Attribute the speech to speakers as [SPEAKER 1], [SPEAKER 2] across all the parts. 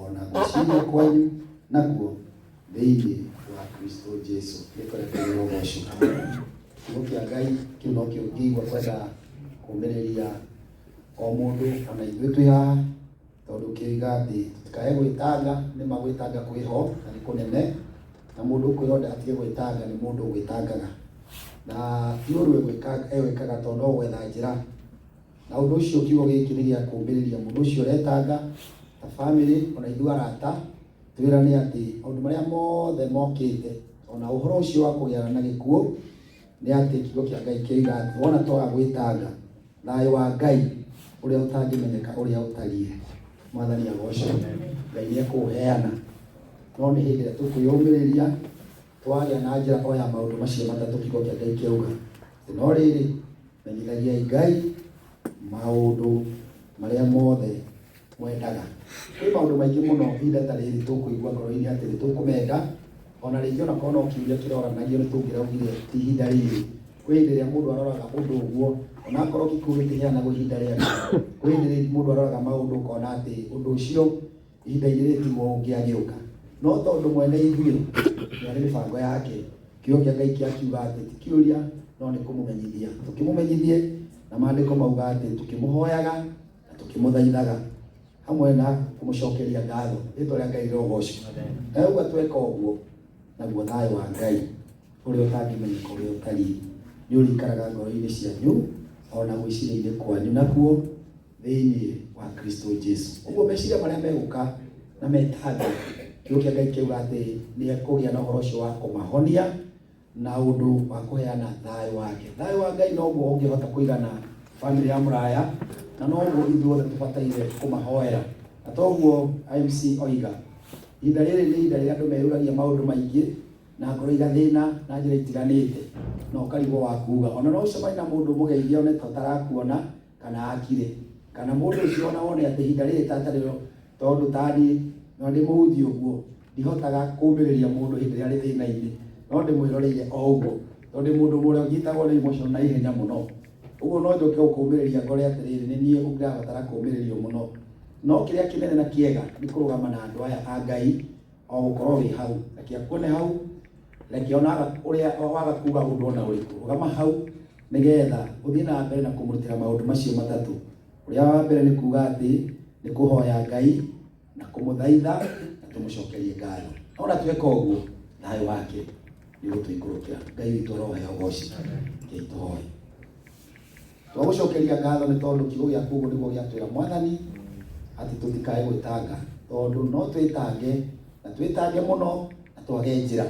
[SPEAKER 1] o na gwĩciria kwanyu nakuo thĩinĩ wa Kristo Jesu. Rĩtwa rĩa Ngai rĩrogocwo. Kiugo kĩa Ngai kĩu nokĩo ngĩigua kwenda kũmĩrĩria o mũndũ ona ithuĩ twĩ haha, tondũ kĩoiga atĩ tũtikae gwĩtanga. Nĩma gwĩtanga kwĩho na nĩ kũnene, na mũndũ ũkwĩrwo atige gwĩtanga nĩ mũndũ ũgwĩtangaga, na ti ũru egwĩkaga, tondũ no gwetha njĩra. Na ũndũ ũcio kiugo gĩkĩ nĩ gĩa kũũmĩrĩria mũndũ ũcio ũretanga ta bamĩrĩ, ona ithuĩ arata twĩrane atĩ maũndũ marĩa mothe mokĩte, ona ũhoro ũcio wa kũgĩa na gĩkuũ, nĩ atĩ kiugo kĩa Ngai kĩoiga atĩ wona twaga gwĩtanga, thayũ wa Ngai ũrĩa ũtangĩmenyeka ũrĩa ũtariĩ, Mwathani agocwo, Ngai nĩ ekũũheana. No nĩ hĩndĩ ĩrĩa tũkwĩyũmĩrĩria twagĩa na njĩra o ya maũndũ macio matatũ kiugo kĩa Ngai kĩauga. No rĩrĩ, menyithagiai Ngai maũndũ marĩa mothe mwendaga. Kwĩ maũndũ maingĩ mũno ihinda ta rĩrĩ tũkũigua ngoro-inĩ atĩ nĩ tũkũmenda, ona rĩngĩ onakorwo no kĩũria kĩroranagio nĩ tũngĩraugire ti ihinda rĩrĩ. Kwĩ hĩndĩ ĩrĩa mũndũ aroraga ũndũ ũguo, onakorwo gĩkuũ gĩtiheanagwo ihinda rĩakĩo, kwĩ hĩndĩ mũndũ aroraga maũndũ ũkona atĩ ũndũ ũcio ihinda-inĩ rĩrĩ tiguo ũngĩagĩũka. No tondũ mwene ithuĩ nĩ arĩ mĩbango yake, kiugo kĩa Ngai kĩakiuga atĩ ti kĩũria no nĩ kũmũmenyithia. Tũkĩmũmenyithie, na maandĩko mauga atĩ tũkĩmũhoyaga na tũkĩmũthaithaga hamwe na kũmũcokeria ngatho. Rĩtwa rĩa Ngai rĩrogocwo. Na ũguo tweka ũguo, naguo thayũ wa Ngai ũrĩa ũtangĩmenyeka ũrĩa ũtariĩ nĩ ũrĩikaraga ngoro-inĩ cianyu ona gwĩciria-inĩ kwanyu nakuo thĩinĩ wa Kristo Jesu. Ũguo meciria marĩa megũka na metange, kiugo kĩa Ngai kĩauga atĩ nĩ ekũgĩa na ũhoro ũcio wa kũmahonia na ũndũ wa kũheana thayũ wake. Thayũ wa Ngai noguo ũngĩhota kũigana bamĩrĩ ya mũraya, na noguo ithuothe tũbataire kũmahoera. Na toguo MC oiga, ihinda rĩrĩ nĩ ihinda rĩrĩa andũ meyũragia maũndũ maingĩ na ngoro igathĩna na njĩra itiganĩte, na ũkarigwo wa kuga. Ona no ũcemanie na mũndũ ũmũgeithie one ta ũtarakuona kana akire, kana mũndũ ũcio ona wone atĩ ihinda rĩrĩ tatarĩo, tondũ taniĩ no ndĩ mũhunjia ũguo ndihotaga kũũmĩrĩria mũndũ hĩndĩ ĩrĩa arĩ thĩna-inĩ, no ndĩmwĩroreire o ũguo, tondũ ndĩ mũndũ ũrĩa ũnyitagwo nĩ emotion na ihenya mũno. Ũguo no njoke gũkũũmĩrĩria ngore atĩrĩrĩ, nĩ niĩ ũngĩrabatara kũũmĩrĩrio mũno. No kĩrĩa kĩnene na kĩega nĩ kũrũgama na andũ aya a Ngai, o gũkorwo wĩ hau. Reke akuone hau, reke ona ũrĩa waga kuga ũndũ ona ũrĩkũ, rũgama hau nĩgetha ũthiĩ na mbere na kũmũrutĩra maũndũ macio matatũ. Ũrĩa wa mbere nĩ kuga atĩ nĩ kũhoya Ngai na kũmũthaitha na tũmũcokerie ngatho. No na tweka ũguo, thayũ wake nĩ ũgũtũikũrũkĩra. Ngai witũ aroheo ũgoci. Rekei tũhoe. Twagũcokeria ngatho nĩ tondũ kiugo gĩaku ũguo nĩguo gĩatwĩra, Mwathani, atĩ tũtikae gwĩtanga, tondũ no twĩtange na twĩtange mũno na twage njĩra.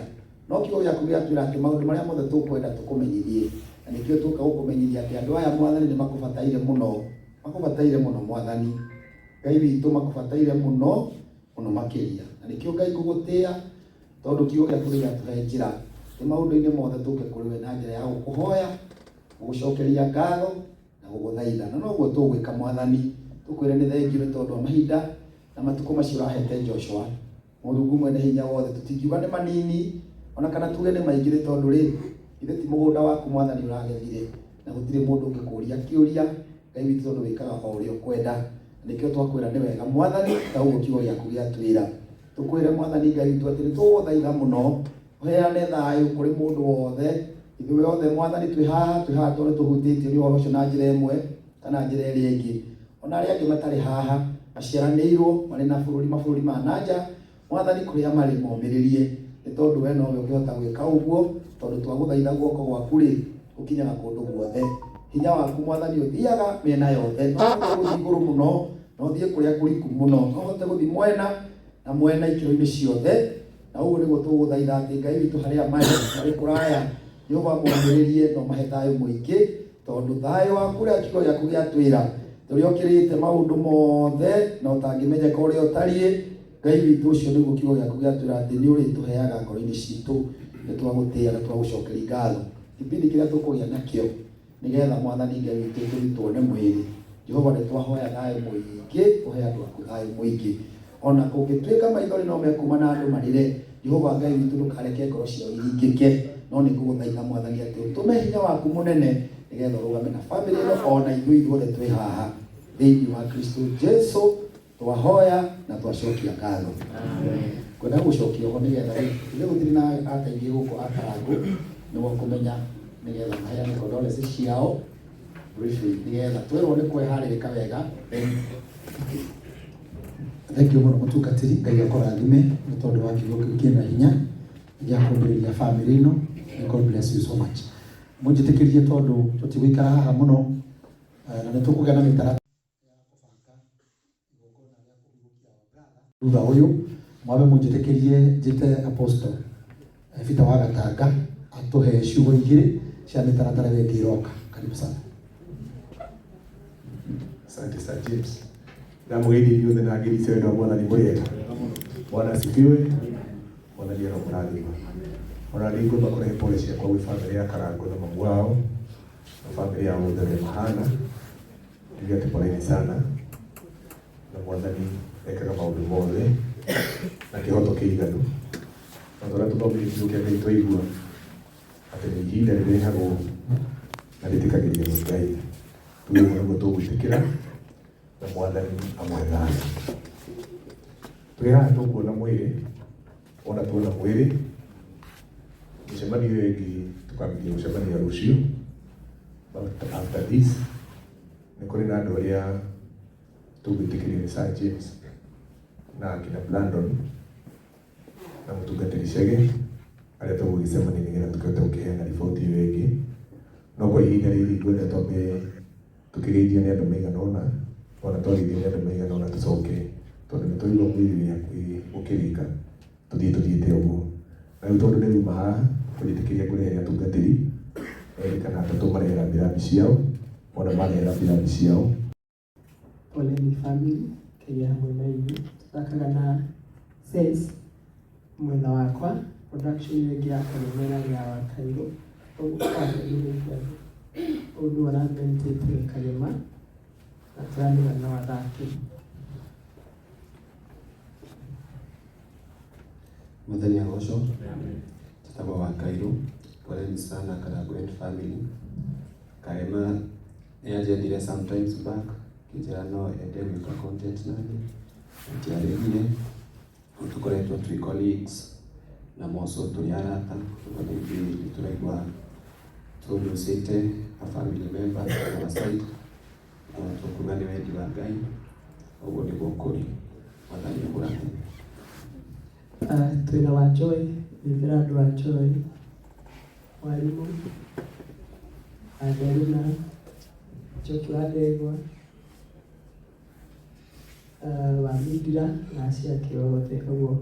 [SPEAKER 1] No kiugo gĩaku gĩatwĩra atĩ maũndũ marĩa mothe tũkwenda tũkũmenyithie, na nĩkĩo tũka gũkũmenyithia atĩ andũ aya, Mwathani, nĩ makũbataire mũno, makũbataire mũno, Mwathani Ngai witũ, makũbataire mũno mũno makĩria. Na nĩkĩo Ngai ngũgũtĩa, tondũ kiugo gĩaku nĩ gĩatũhe njĩra nĩ maũndũ-inĩ mothe tũke kũrĩ we na njĩra ya gũkũhoya, gũgũcokeria ngatho na gũgũthaitha. Na noguo tũgwĩka, Mwathani, tũkwĩre nĩ thengiũ nĩ tondũ wa mahinda na matukũ macio ũrahete Joshua. Mũrungu mwene hinya wothe, tũtingiuga nĩ manini ona kana tuge nĩ maingĩ, nĩ tondũ rĩ, ithe ti mũgũnda waku, Mwathani, ũragethire, na gũtirĩ mũndũ ũngĩkũria kĩũria, Ngai witũ, tondũ wĩkaga o ũrĩa ũkwenda. Na nĩkĩo twakwĩra nĩ wega, Mwathani, ta ũguo kiugo gĩaku gĩatwĩra. Tũkwĩre, Mwathani Ngai witũ, atĩ nĩ tũgũgũthaitha mũno ũheane thayũ kũrĩ mũndũ wothe. Ithuĩ othe, Mwathani, twĩ haha tondũ nĩ tũhutĩtio nĩ ũhoro ũcio na njĩra ĩmwe kana njĩra ĩrĩa ĩngĩ. Ona arĩa angĩ matarĩ haha maciaranĩirwo marĩ na bũrũri mabũrũri ma nanja, Mwathani, kũrĩa marĩ momĩrĩrie, nĩ tondũ we nowe ũngĩhota gwĩka ũguo, tondũ twagũthaitha guoko gwaku rĩ gũkinyaga kũndũ guothe. Hinya waku, Mwathani, ũthiaga mĩena yothe. No ũhote gũthiĩ igũrũ mũno, no ũthiĩ kũrĩa kũriku mũno, no ũhote gũthiĩ mwena na mwena ikĩro-inĩ ciothe. Na ũguo nĩguo tũgũthaitha atĩ Ngai witũ, harĩa marĩ marĩ kũraya, Jehova, momĩrĩrie na ũmahe thayũ mũingĩ, tondũ thayũ waku ũrĩa kiugo gĩaku gĩatwĩra ũrĩa ũkĩrĩte maũndũ mothe na ũtangĩmenyeka ũrĩa ũtariĩ, Ngai witũ, ũcio nĩguo kiugo gĩaku gĩatwĩra atĩ nĩ ũrĩtũheaga ngoro-inĩ citũ. Nĩ twagũtĩĩa na twagũcokeria ngatho kĩbindi kĩrĩa tũkũgĩa nakĩo, nĩgetha, Mwathani Ngai witũ, tũthiĩ tuone mwĩrĩ. Jehova, nĩ twahoya thayũ mũingĩ, ũhe andũ aku thayũ mũingĩ. Ona kũngĩtuĩka maithori no mekuma na andũ marĩre, Jehova Ngai witũ, ndũkareke ngoro ciao iringĩke, no nĩ ngũgũthaitha, Mwathani, atĩ ũtũme hinya waku mũnene nĩgetha ũrũgame na bamĩrĩ ĩno ona ithuĩ ithuothe twĩ haha thĩinĩ wa Kristo Jesu. Twahoya na twacokia ngatho. Kwenda gũcokia ho nĩgetha rĩu gũtirĩ na ateithie gũkũ akarangu nĩguo kũmenya nĩgetha maheane condolences ciao briefly nĩgetha twerwo nĩ kweharĩrĩka wega then.
[SPEAKER 2] Thank you mũno mũtungatĩri, Ngai akũrathime nĩ tondũ wa kiugo kĩu kĩna hinya gĩa kũmbĩrĩria family ĩno. May God bless you so much. Mũnjĩtĩkĩrie tondũ tũtigũikara haha mũno na nĩ tũkũgĩa na mĩtaratara ya kũbanga igongona rĩa kũhurũkia our brother. Thutha ũyũ mwambe mũnjĩtĩkĩrie njĩte Apostle Peter wa Gatanga atũhe ciugo igĩrĩ cia mĩtaratara ĩrĩa ĩngĩ ĩroka. Karibu sana.
[SPEAKER 3] Asante Sir James. Ndamũgeithia inyuothe na ngiri cia wendo wa Mwathani. Mũrĩega? Bwana asifiwe. Mwathani aromũrathima. Ona nĩ ngwamba kũrehe pole ciakwa gwĩ bamĩrĩ ya Karango na mamu wao na bamĩrĩ yao othe ũrĩa mahana. Njuge atĩ poleni sana na Mwathani ekaga maũndũ mothe na kĩhoto kĩiganu. Na ta ũrĩa tũthomire kiugo kĩa Ngai twaigua atĩ nĩ ihinda rĩrehagwo na rĩtĩkagĩrio nĩ Ngai. Tuge ũguo nĩguo tũgwĩtĩkĩra na Mwathani amũhe thayũ. Twĩ haha tũkuona mwĩrĩ, wona tuona mwĩrĩ, mĩcemanio ĩyo ĩngĩ tũkambĩrĩria gũcemania rũciũ. But after this, nĩ kũrĩ na andũ arĩa tũgwĩtĩkĩrio nĩ Sir James na akina Brandon na mũtungatĩri Chege arĩa tũgũgĩcemania nĩgetha tũkĩhote gũkĩheana riboti ĩyo ĩngĩ. No kwa ihinda rĩrĩ ngwenda twambe tũkĩgeithio nĩ andũ maigana ũna, ona twageithio nĩ andũ maigana ũna tũcoke, tondũ nĩ twaigua mwĩrĩ wĩ hakuhĩ gũkĩrĩka, tũthiĩ tũthiĩte ũguo. Na rĩu tondũ nĩ ruma haha, kũnjĩtĩkĩria ngũrehere atungatĩri erĩ kana atatũ marehe rambirambi ciao, ona marehe rambirambi ciao.
[SPEAKER 4] Poleni family, Ngai hamwe na inyuĩ. Tũthakaga na Sense mwena wakwa, production ĩyo ĩngĩ ya Karemera ya Wakairũ. Ũguo ũguo nĩwe ũramentĩte Karema na tũramenya no athake.
[SPEAKER 5] Mwathani agocwo. Njĩtagwo Wakairũ. Poleni sana Karango and family. Karema nĩanjethire sometimes back kĩnjĩra no ende gwĩka content nani, matiaregire. Rĩu tũkoretwo twĩ colleagues na moco tũrĩ arata, ũguo na ithuĩ nĩ tũraigua tũlosĩte a family member on our side, no tũkuga nĩ wendi wa Ngai, ũguo nĩguo kũrĩ. Mwathani akũrathime.
[SPEAKER 4] Twĩna wa Joy, nĩthĩra andũ a Joy, mwarimũ, Angelina, Njoki wa Ndegwa, wa Mindira na acio angĩ othe. Ũguo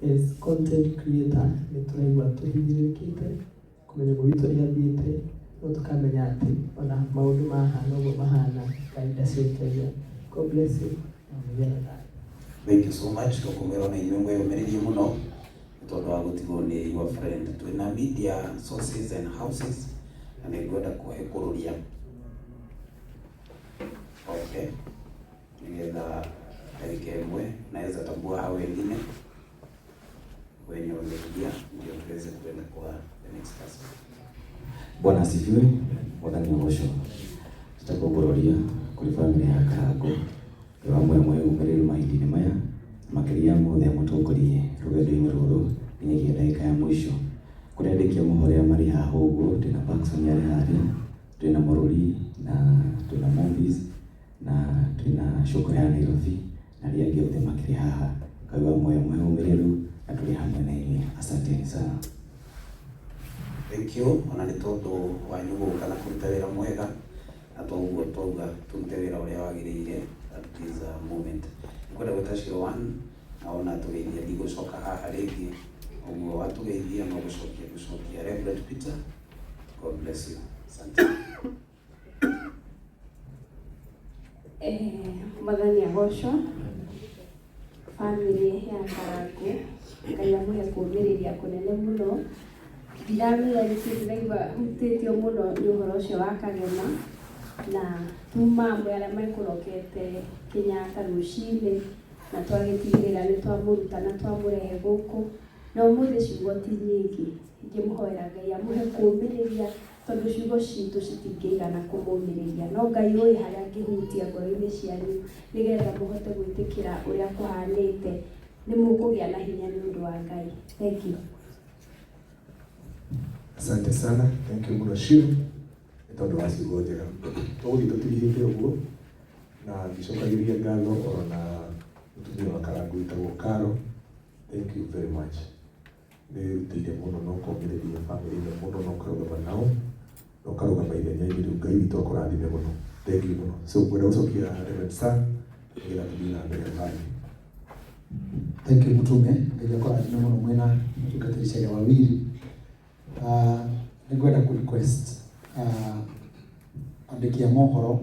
[SPEAKER 4] as content creator nĩ tũraigua tũhinyĩrĩrĩkĩte kũmenya ũguo witũ nĩ athiĩte, no tũkamenya atĩ ona maũndũ mahana ũguo mahana, Ngai ndacenjagia. God bless you na mũgĩe na thayũ.
[SPEAKER 6] Thank you so much. Tũkũmwĩrwo na inyuĩ mwĩyũmĩrĩrie mũno nĩ tondũ wa gũtigwo nĩ your friend. Twĩna media sources and houses na nĩ ngwenda kũhe kũrũria. Okay. Nĩgetha ndagĩka ĩmwe naweza tambua hao wengine wenye wameingia ndio tuweze kuenda kwa the next person.
[SPEAKER 7] Bwana asifiwe. Mwathani agocwo. Njĩtagwo Ngũrũria kũrĩ bamĩrĩ ya Karango. Ngai wa muoyo muoyo umĩrĩru mahinda-inĩ maya, makĩria mothe amũtongorie rũgendo-inĩ rũrũ nginyagia ndagĩka ya mũico. Kũrĩ andĩki a mohoro arĩa marĩ haha ũguo, twĩna Paxson arĩ harĩa, twĩna Mũrũri na twĩna Movies na twĩna Cũkũrũ ya Nairobi na arĩa angĩ othe makĩrĩ haha. Ngai wa muoyo mũhe ũmĩrĩru na tũrĩ hamwe na inyuĩ. Asanteni sana.
[SPEAKER 6] Thank you ona nĩ tondũ wanyu gũka na kũruta wĩra mwega na toguo twauga tũrute wĩra ũrĩa wagĩrĩire at this moment. Nĩngwenda gwĩta Shiro One na wona tũgeithia ndigũcoka haha rĩngĩ, ũguo watũgeithia no gũcokia gũcokia. Reverend Peter, God bless you. Asante.
[SPEAKER 8] Mwathani agocwo. Bamĩrĩ ya Karango, Ngai amũhe kũũmĩrĩria kũnene mũno. Ndiramenya nĩkĩ ndĩraigua hutĩtio mũno nĩ ũhoro ũcio wa Kagema, na tuma amwe arĩa mekũrokete Kenyatta rũcinĩ na twagĩtigĩrĩra nĩ twamũruta na twamũrehe gũkũ. Na ũmũthĩ ciugo ti nyingĩ, ingĩmũhoera Ngai amũhe kũũmĩrĩria. Tondũ ciugo citũ citingĩigana kũmũmĩrĩria, no Ngai ũĩ harĩa angĩhutia ngoro-inĩ cianyu nĩgetha mũhote gwĩtĩkĩra ũrĩa kũhanĩte, nĩ mũkũgĩa na hinya nĩ ũndũ wa Ngai. Thank you.
[SPEAKER 3] Asante sana, thank you mũno Shiro nĩ tondũ wa ciugo njega. Tũgũthiĩ tũtirihĩte ũguo na ngĩcokagĩria ngatho oro na mũtumia wa Karangũ wĩtagwo Karo. Thank you very much. Nĩ wĩrutĩire mũno na ũkomĩrĩria bamĩrĩ ĩno mũno na ũkarũgama nao na ũkarũgama ithenya-inĩ rĩu. Ngai witũ akũrathime mũno. Thank you mũno. So ngwenda gũcokia Reverend Sir nĩgetha tũthiĩ na mbere bangĩ.
[SPEAKER 2] Thank you mutume. Ngai akũrathime mũno mwena mũtungatĩri Chaira Wawiri. Nĩ ngwenda kũ request andĩki a mohoro,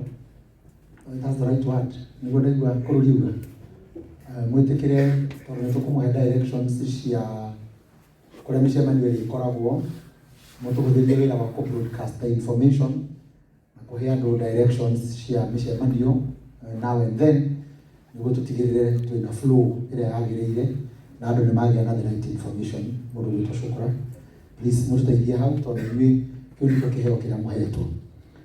[SPEAKER 2] that's the right word, nĩguo ndaigua kũrũriuga, mwĩtĩkĩre tondũ nĩ tũkũmũhe directions cia kũrĩa mĩcemanio ĩrĩkoragwo, mũtũhũthĩrie wĩra wa kũ broadcast the information na kũhe andũ directions cia mĩcemanio now and then, nĩguo tũtigĩrĩre twĩna flow ĩrĩa yagĩrĩire na andũ nĩ magĩa na the right information. Mũndũ gwĩtwo Shukra, please mũtũteithie hau tondũ inyuĩ kĩu nĩkĩo kĩheo kĩrĩa mũhetwo.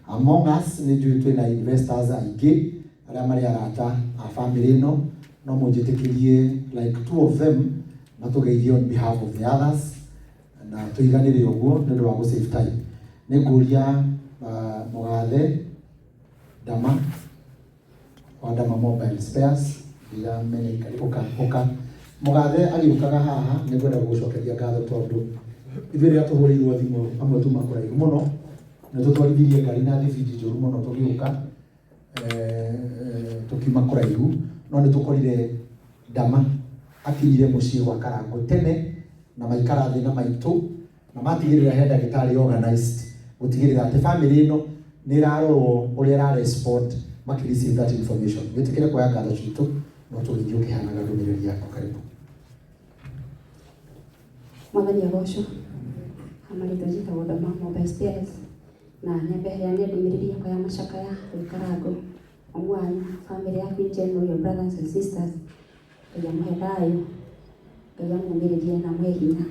[SPEAKER 2] Among us nĩ njũĩ twĩna investors aingĩ arĩa marĩ arata a family ĩno, no mũnjĩtĩkĩrie like two of them matũgeithie on behalf of the others na tũiganĩre ũguo nĩ ũndũ wa gũ save time. Nĩ ngũria mũgathe Dama wa Dama Mobile Spares, ndiramenya ikari ũka ũka mũgathe agĩũkaga haha. Nĩ ngwenda gũgũcokeria ngatho tondũ ithuĩ rĩrĩa tũhũrĩirwo thimũ amwe tuma kũraihu mũno nĩ tũtwarithirie ngari na thibindi njũru mũno tũgĩũka, tũkiuma kũraihu, no nĩ tũkorire Dama akinyire mũciĩ gwa Karangũ tene na maikara thĩ na maitũ na matigĩrĩra he ndagĩtarĩ organized gũtigĩrĩra atĩ family ĩno nĩ ĩrarorwo ũrĩa ĩra respond makĩ receive that information. Wĩtĩkĩre kuoya ngatho citũ no tũgĩthiĩ ũkĩheanaga ndũmĩrĩri yaku. Karibu.
[SPEAKER 9] Mwathani agocwo. Marĩtwa njĩtagwo Dama Mobile Spares na nyambe heane ndũmĩrĩri yakwa ya macakaya gwĩ Karangũ, mamu wanyu, family yaku in general, your brothers and sisters. Ngai amũhe thayũ, Ngai amũmĩrĩrie na amũhe hinya.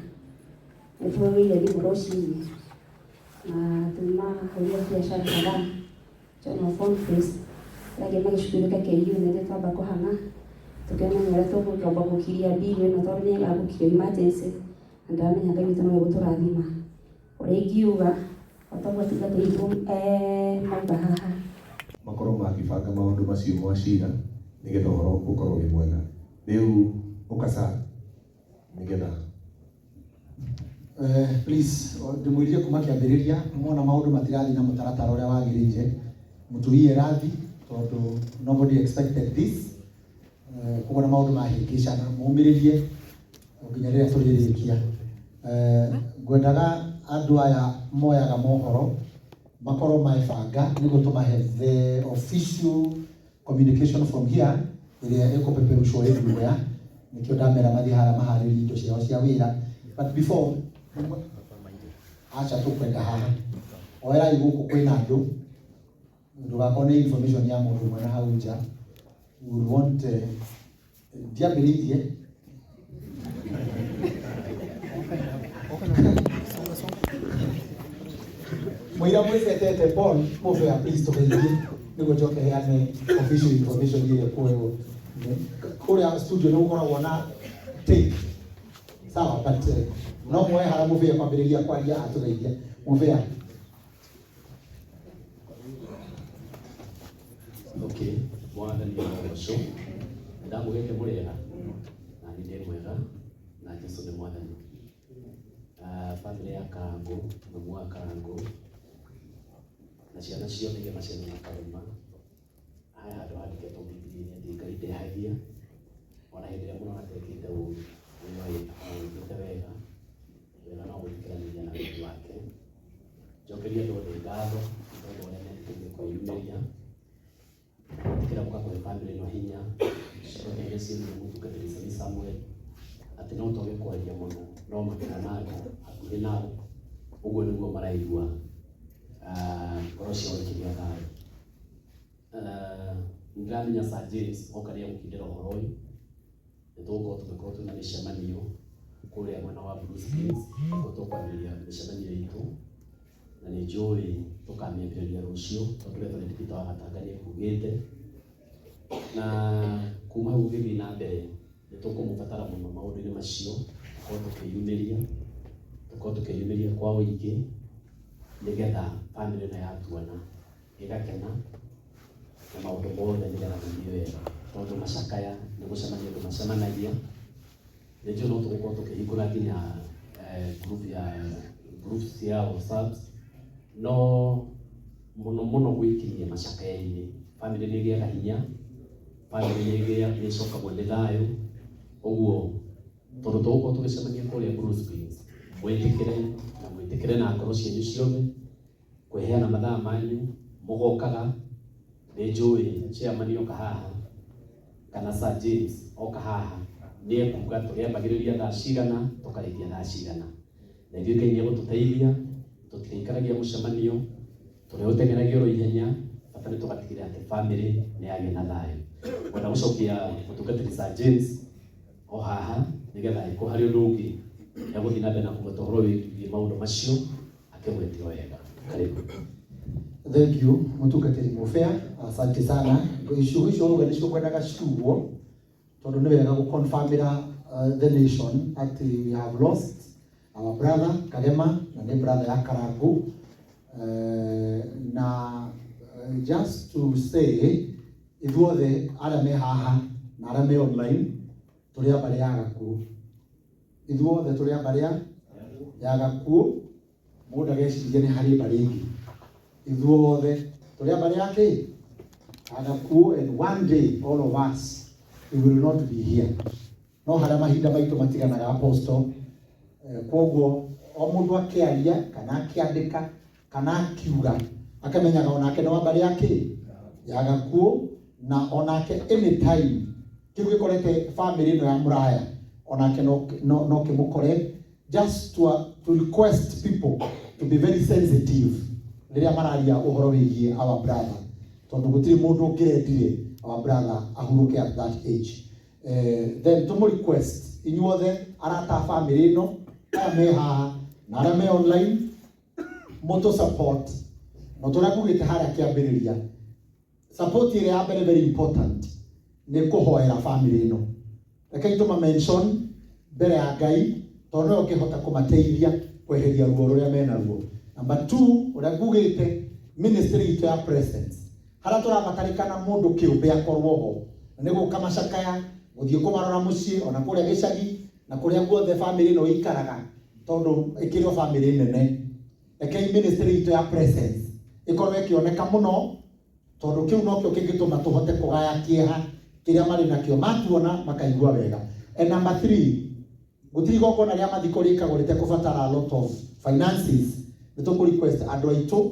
[SPEAKER 9] Nĩ tũhũrĩire thimũ rũcinĩ na tuma hũrire biacara kadhaa John wa Phone Face arĩa angĩ magĩcukurĩka KU na ithuĩ twamba kũhang'a tũkĩmenya ũrĩa tũgũkĩamba gũkiria bill ĩno tondũ nĩ ĩgagũkirio emergency, na ndĩramenya Ngai witũ nowe gũtũrathima. Ũrĩa ingiuga o toguo atungatĩri aitũ mauga haha,
[SPEAKER 3] makorwo makĩbanga maũndũ macio mwa cira nĩgetha ũhoro ũkorwo wĩ mwega. Rĩu ũkaca nĩgetha
[SPEAKER 2] Please ndĩmwĩrire kuma kĩambĩrĩria, mona maũndũ matirathiĩ na mũtaratara ũrĩa wagĩrĩire, mũtũiye rathi tondũ nobody expected this. Koguo na maũndũ mahĩngĩcana mũmĩrĩrie nginya rĩrĩa tũrĩrĩkia. Ngwendaga andũ aya moyaga mohoro makorwo mebanga nĩguo tũmahe the official communication from here ĩrĩa ĩkũpeperushwo everywhere. Nĩkĩo ndamera mathiĩ harĩa maharĩrie indo ciao cia wĩra, but before aca tũkwenda haha oerai gũkũ kwĩna andũ, ndũgakorwo nĩ information ya mũndũ ũmwe na hau nja. We would want ndiambĩrĩirie. Mũira mwĩcetete Paul Mũbea, please tũgeithie nĩguo njoke heane official information ĩrĩa kuoywo kũrĩa studio. Nĩ gũkoragwo na take sawa, but no muoe harĩa Mũbea kwambĩrĩria kwaria atũgeithia. Mũbea.
[SPEAKER 10] Okay, Mwathani agocwo. Ndamũgeithia mũrĩega, na niĩ ndĩ mwega, na Jesũ nĩ Mwathani. Bamĩrĩ ya Karangũ, mamu wa Karangũ, na ciana ciothe iria maciarwo na Karũma, haya handũ handĩkĩtwo Bibilia-inĩ atĩ Ngai ndehagia, ona hĩndĩ ĩrĩa mũrona tekĩte ũũru, nĩ akoragwo ĩkĩte wega, wega no gwĩtĩkĩranĩria na wendi wake. Njokerie andũ othe ngatho nĩ tondũ ũrĩa metĩkĩrire kwĩyumĩria gwĩtĩkĩra gũka kũhe bamĩrĩ ĩno hinya. Ciothe iria ciĩrire mũtungatĩri Sami Samuel atĩ no twage kwaria mũno no makĩona andũ hakuhĩ nao ũguo nĩguo maraigua. Ngoro ciao ikĩgĩa thayũ. Nĩndĩramenya Sir James oka nĩ egũkindĩra ũhoro ũyũ. Nĩ tũgũkorwo tũgĩkorwo twĩna mĩcemanio kũrĩa mwena wa Blue Springs, nĩkuo tũkwambĩrĩria mĩcemanio itũ. Na nĩ njũĩ tũkamĩambĩrĩria rũciũ tondũ Reverend Peter wa Gatanga nĩ ekugĩte. Na kuma hau gũgĩthiĩ na mbere nĩ tũkũmũbatara mũno maũndũ-inĩ macio, tũkorwo tũkĩyumĩria, tũkorwo tũkĩyumĩria kwa ũingĩ nĩgetha bamĩrĩ ĩno yatuona ĩgakena na maũndũ mothe nĩgetha mathiĩ wega, tondũ macakaya nĩ gũcemania andũ macemanagia. Nĩ njũĩ no tũgũkorwo tũkĩhingũra nginya group ya groups cia WhatsApp, no mũno mũno gwĩkinyia macakaya-inĩ. Bamĩrĩ nĩ ĩgĩaga hinya, bamĩrĩ nĩ ĩcokagwo nĩ thayũ. Ũguo tondũ tũgũkorwo tũgĩcemania kũrĩa Blue Springs, mwĩtĩkĩre na mwĩtĩkĩre na ngoro cianyu ciothe kwĩheana mathaa manyu mũgokaga. Nĩ njũĩ chairman oka haha kana Sir James oka haha nĩ ekuga tũrĩambagĩrĩria thaa cigana tũkarĩkia thaa cigana, na ithuĩ Ngai nĩ egũtũteithia. Tũtirĩikaragia mũcemanio, tũrĩũteng'eragia oro ihenya, bata nĩ tũgatigĩrĩra atĩ bamĩrĩ nĩ yagĩa na thayũ. Ngwenda gũcokia mũtungatĩri Sir James o haha nĩgetha angĩkorwo harĩ ũndũ ũngĩ egũthiĩ na mbere na kũgweta ũhoro wĩgiĩ maũndũ macio akĩgwete o wega. Karibu.
[SPEAKER 2] Thank you mũtungatĩri Mũbĩa, asante sana. Ciugo icio wauga nĩcio ngwendaga ciugwo, tondũ nĩ wega gũconfirmĩra the nation atĩ we have lost our brother Kagema, na nĩ brother ya Karangu. Na just to say, ithuothe arĩa me haha na arĩa me online tũrĩ a mbarĩ ya Gakuũ, ithuothe tũrĩ a mbarĩ ya Gakuũ. Mũndũ ageciria nĩ harĩ mbarĩ ĩngĩ, ithuothe tũrĩ a mbarĩ ya kĩ ya Gakuũ, and one day all of us, we will not be here, no harĩa mahinda maitũ matiganaga, apostle. Kwoguo o mũndũ akĩaria kana akĩandĩka kana akiuga akamenyaga onake nĩ wa mbarĩ ya kĩ ya Gakuũ, na onake anytime kĩu gĩkorete family ĩno ya mũraya onake no kĩmũkore. Just to request people to be very sensitive rĩrĩa mararia ũhoro wĩgiĩ our brother, tondũ gũtirĩ mũndũ ũngĩrendire our brother ahurũke at that age. Then tũmũ request inyuothe arata a family ĩno, aya me haha na arĩa me online, mũtũ support no tũrĩa ngugĩte harĩa kĩambĩrĩria. Support ĩrĩa ya mbere, very important, nĩ kũhoera family ĩno. Rekei tũma mention mbere ya Ngai, tondũ nĩwe ũngĩhota kũmateithia kweheria ruo rũrĩa menaruo. Number two, ũrĩa ngugĩte, ministry itũ ya presence, harĩa tũrabatarĩkana mũndũ kĩũmbe akorwo ho, na nĩ gũka macakaya, gũthiĩ kũmarora mũciĩ ona kũrĩa gĩcagi na kũrĩa guothe family ĩno ĩikaraga, tondũ ĩkĩrĩ o family nene. Rekei ministry itũ ya presence ĩkorwo ĩkĩoneka mũno, tondũ kĩu nokĩo kĩngĩtũma tũhote kũgaya kĩeha kĩrĩa marĩ nakĩo, matuona makaigua wega. And number three, gũtirĩ igongona rĩa mathiko rĩkagwo rĩtekũbatara a lot of finances. Nĩ tũkũ request andũ aitũ,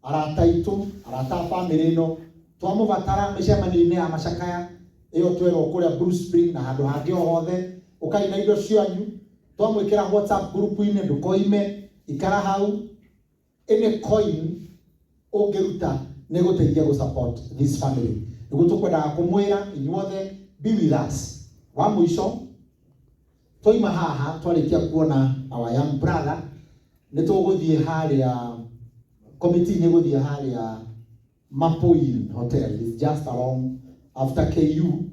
[SPEAKER 2] arata aitũ, arata a family ĩno, twamũbatara mĩcemanio-inĩ ya macakaya ĩyo twerwo kũrĩa Blue Spring na handũ hangĩ o hothe. Ũkai na indo cianyu, twamwĩkĩra WhatsApp group-inĩ, ndũkoime, ikara hau. Any coin ũngĩruta nĩ gũteithia gũ support this family. Nĩguo tũkwendaga kũmwĩra inyuothe, be with us. Wa mũico, twaima haha, twarĩkia kuona our young brother, nĩ tũgũthiĩ harĩa committee, nĩ gũthiĩ harĩa Maple Inn Hotel, is just along after KU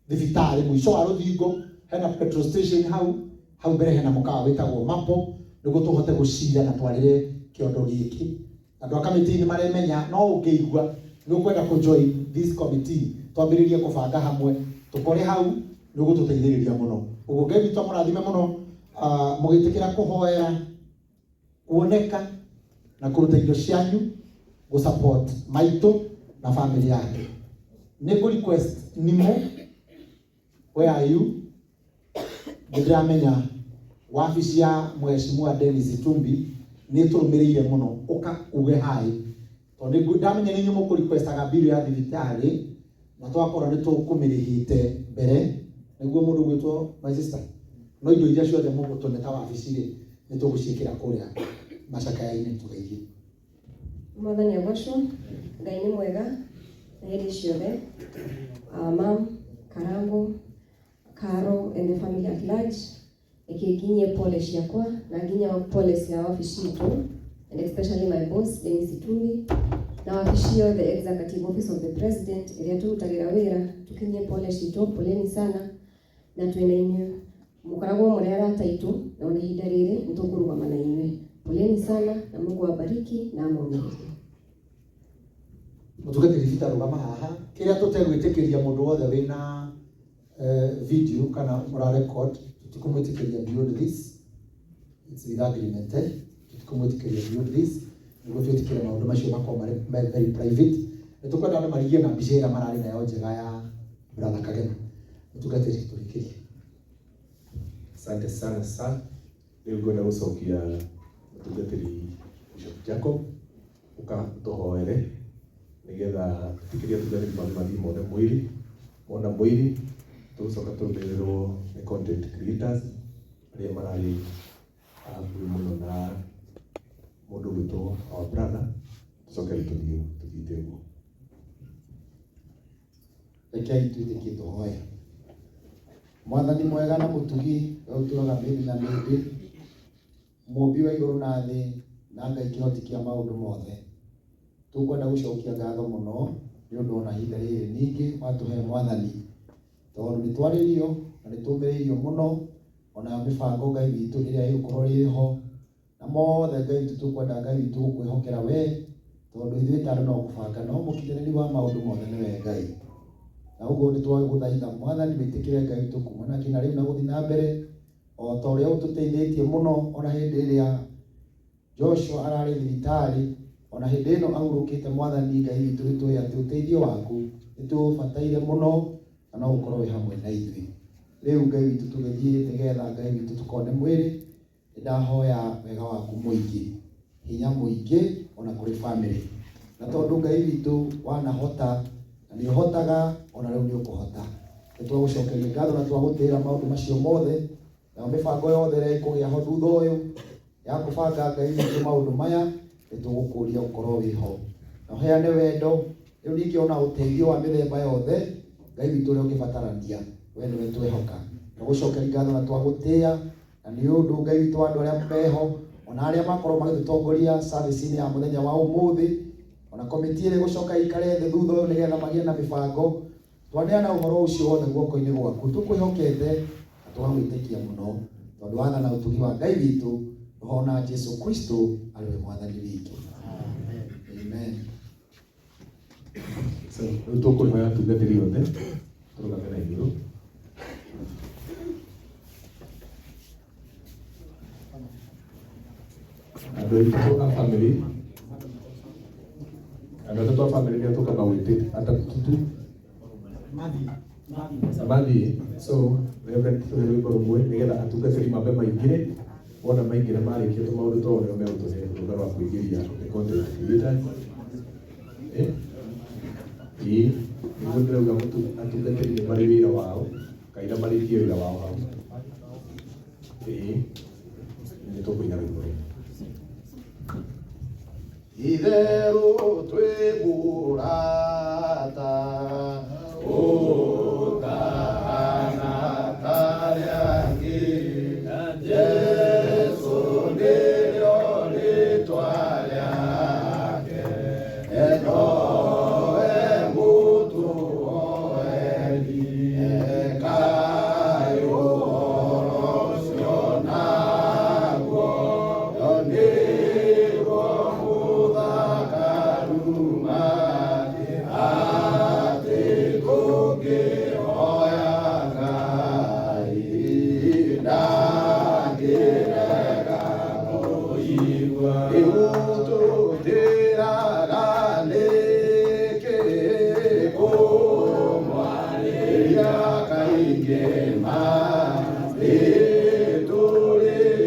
[SPEAKER 2] thibitarĩ, mũico wa rũthingo hena petrol station, hau hau mbere hena mũkawa wĩtagwo Maple, nĩguo tũhote gũcira na twarĩre kĩondo gĩkĩ. Andũ a committee nĩ maremenya, no ũngĩigua nĩ ũkwenda kũ join this committee, twambĩrĩrie kũbanga hamwe, tũkore hau, nĩ ũgũtũteithĩrĩria mũno. Ũguo Ngai witũ amũrathime mũno, mũgĩtĩkĩra kũhoera, kuoneka na kũruta indo cianyu gũ support maitũ na family yake. Nĩ ngũ request Nimo, where are you? Nĩ ndĩramenya wabici ya Mheshimiwa Dennis Itumbi nĩ tũrũmĩrĩire mũno, ũka uge hi, tondũ ndamenya nĩ inyuĩ mũkũ requestaga bill ya thibitarĩ, na twakorwo nĩ tũkũmĩrĩhĩte mbere nĩguo mũndũ gwĩtwo my sister, no indo iria ciothe mũgũtũne ta wabici rĩ, nĩ tũgũciĩkĩra kũrĩa macakaya-inĩ tũgeithie.
[SPEAKER 11] Mwathani agocwo. Ngai nĩ mwega na hĩndĩ ciothe. Mam Karango, Caro and the family at large, reke nginyie pole ciakwa na nginya pole cia wabici itũ. And especially my boss Dennis Itumbi na wabici yothe executive office of the president ĩrĩa tũrutagĩra wĩra, tukinyie pole citũ, poleni sana na twĩna inyuĩ, mũkoragwo mũrĩ arata aitũ na ona ihinda rĩrĩ nĩtũkũrũgama na inyuĩ. Poleni sana na Mungu awabariki na amũmĩrĩrie.
[SPEAKER 2] Mũtungatĩri Peter, rũgama haha. Kĩrĩa tũtegwĩtĩkĩria, mũndũ wothe wĩna video kana mũra record, tũtikũmwĩtĩkĩria beyond this. It's with agreement, eh? Tũtikũmwĩtĩkĩria beyond this nĩguo twĩtĩkĩre maũndũ macio makorwo marĩ very private. Nĩ tũkwenda andũ marigie na mbica ĩrĩa mararĩ nayo njega ya brother Kagema. Mũtungatĩri, tũrĩkĩrie.
[SPEAKER 3] Asante sana sana. Rĩu ngwenda gũcokia mũtungatĩri Bishop Jacob ũka tũhoere nĩgetha tũtĩkĩrie atungatĩri mambe mathiĩ mone mwĩrĩ. Mona mwĩrĩ, tũgũcoka tũrũmĩrĩrwo nĩ content creators arĩa mararĩ hakuhĩ mũno na mũndũ ũgwĩtwo our brother, tũcoke rĩu tũthiĩ tũthiĩte ũguo.
[SPEAKER 1] Rekei twĩtĩkie, tũhoe. Mwathani mwega na mũtugi, we ũtũraga mĩndĩ na mĩndĩ, mũmbi wa igũrũ na thĩ na Ngai kĩhoti kĩa maũndũ mothe, tũkwenda gũcokia ngatho mũno nĩ ũndũ ona ihinda rĩrĩ ningĩ watũhe, Mwathani, tondũ nĩ twarĩrio na nĩ tũmĩrĩirio mũno ona mĩbango, Ngai witũ, ĩrĩa ĩgũkorwo ĩho na mothe. Ngai witũ, tũkwenda, Ngai witũ, gũkwĩhokera we, tondũ ithuĩ ta andũ no kũbanga, no mũkinyanĩri wa maũndũ mothe nĩwe Ngai. Na ũguo nĩ twagũthaitha, Mwathani, wĩtĩkĩre, Ngai witũ, kuma na kinya rĩu na gũthiĩ na mbere, o ta ũrĩa ũtũteithĩtie mũno ona hĩndĩ ĩrĩa Joshua ararĩ thibitarĩ, ona hĩndĩ ĩno ahurũkĩte. Mwathani Ngai witũ, nĩ tũĩ atĩ ũteithio waku nĩ tũũbataire mũno na no ũkorwo wĩ hamwe na ithuĩ. Rĩu, Ngai witũ, tũgĩthiĩ nĩgetha, Ngai witũ, tũkone mwĩrĩ, nĩ ndahoya wega waku mũingĩ, hinya mũingĩ ona kũrĩ family, na tondũ, Ngai witũ, wanahota na nĩ ũhotaga, ona rĩu nĩ ũkũhota. Nĩ twagũcokeria ngatho na twagũtĩĩra maũndũ macio mothe, nayo mĩbango yothe ĩrĩa ĩkũgĩa ho thutha ũyũ ya kũbanga, Ngai witũ, maũndũ maya, nĩ tũgũkũria ũkorwo wĩho na ũheane wendo rĩu ningĩ ona ũteithio wa mĩthemba yothe, Ngai witũ, ũrĩa ũngĩbatarania. We nĩwe twehoka. Twagũcokeria ngatho na twagũtĩĩa na nĩ ũndũ, Ngai witũ, wa andũ arĩa meho ona arĩa makorwo magĩtũtongoria service-inĩ ya mũthenya wa ũmũthĩ, ona komiti ĩrĩa ĩgũcoka ĩikare thĩ thutha ũyũ nĩgetha magĩe na mĩbango. Twaneana ũhoro ũcio wothe guoko-inĩ gwaku, tũkwĩhokete na tũgagwĩtĩkia mũno, tondũ watha na ũtugi wa Ngai witũ roho na Jesu Kristo arĩ we Mwathani witũ. Amen.
[SPEAKER 3] So rĩu tũkũhoya atungatĩri othe tũrũgame na igũrũ. Andũ aitũ a family, andũ atatũ a family nĩo tũkamba gwĩtĩte, atatũ tu mathiĩ. So Reverend, tũhe rwĩmbo rũmwe nĩgetha atungatĩri mambe maingĩre. Wona maingĩra, marĩkia tũmaũndũ twao, nĩo megũtũhe rũtha rwa kũingĩria the content creators. Ĩĩ, nĩguo ndĩrauga, atungatĩri nĩ marĩ wĩra wao, kaira marĩkie wĩra wao hau. Ĩĩ, nĩ tũkũina rwĩmbo rũmwe.
[SPEAKER 1] Itherũ twĩ mũrata ũtahana tarĩa angĩ, Jesũ nĩrĩo rĩtwa rĩake, nowe mũtũoeri, ekaĩ ũhoro ũcio naguo nĩguo mũthakaruma, atĩ tũngĩhoya Ngai ndangĩrega kũigua. Rĩu tũtĩraga nĩkĩ kũmwarĩria kaingĩ ma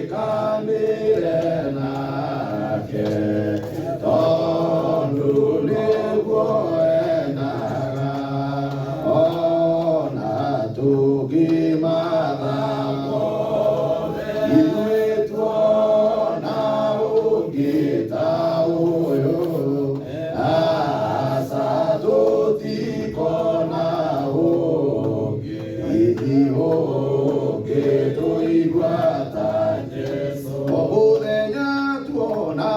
[SPEAKER 1] tũrĩkanĩre nake, tondũ nĩguo endaga ona tũngĩmathako ithuĩ tuona ũngĩ ta ũyũ, aca, tũtikona ũngĩ, ithiĩ ũngĩ tũigua ta Jesũ. O mũthenya tuona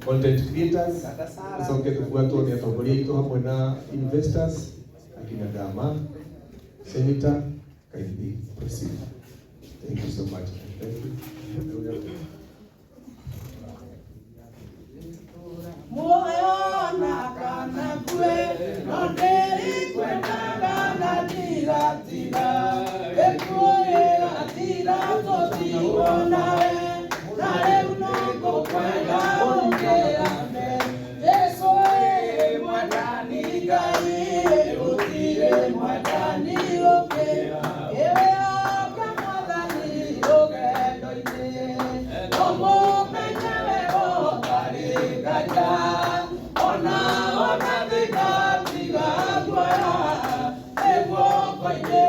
[SPEAKER 3] Content creators tucoke tubuatwo ni atongoria aitũ hamwe na investors akina Dama, Senator, kindly proceed. Thank you so much. Thank you.
[SPEAKER 12] Muoyo na kana kwe no ndĩrĩ kwendaga na ndiratiga ĩkuĩgatira tũtigwo nawe na rĩu no ngũkwenda gũkĩra mbere Jesũ ĩ mwathani Ngai gũtirĩ mwathani gũkĩra ĩwe oka mwathani rũgendo-inĩ ũmũmenye wega ũtarĩ nganja ona ona thĩna tiga guoya nĩ guoko-inĩ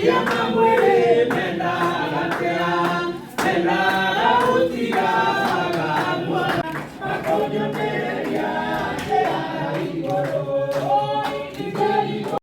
[SPEAKER 12] Iria mamwe.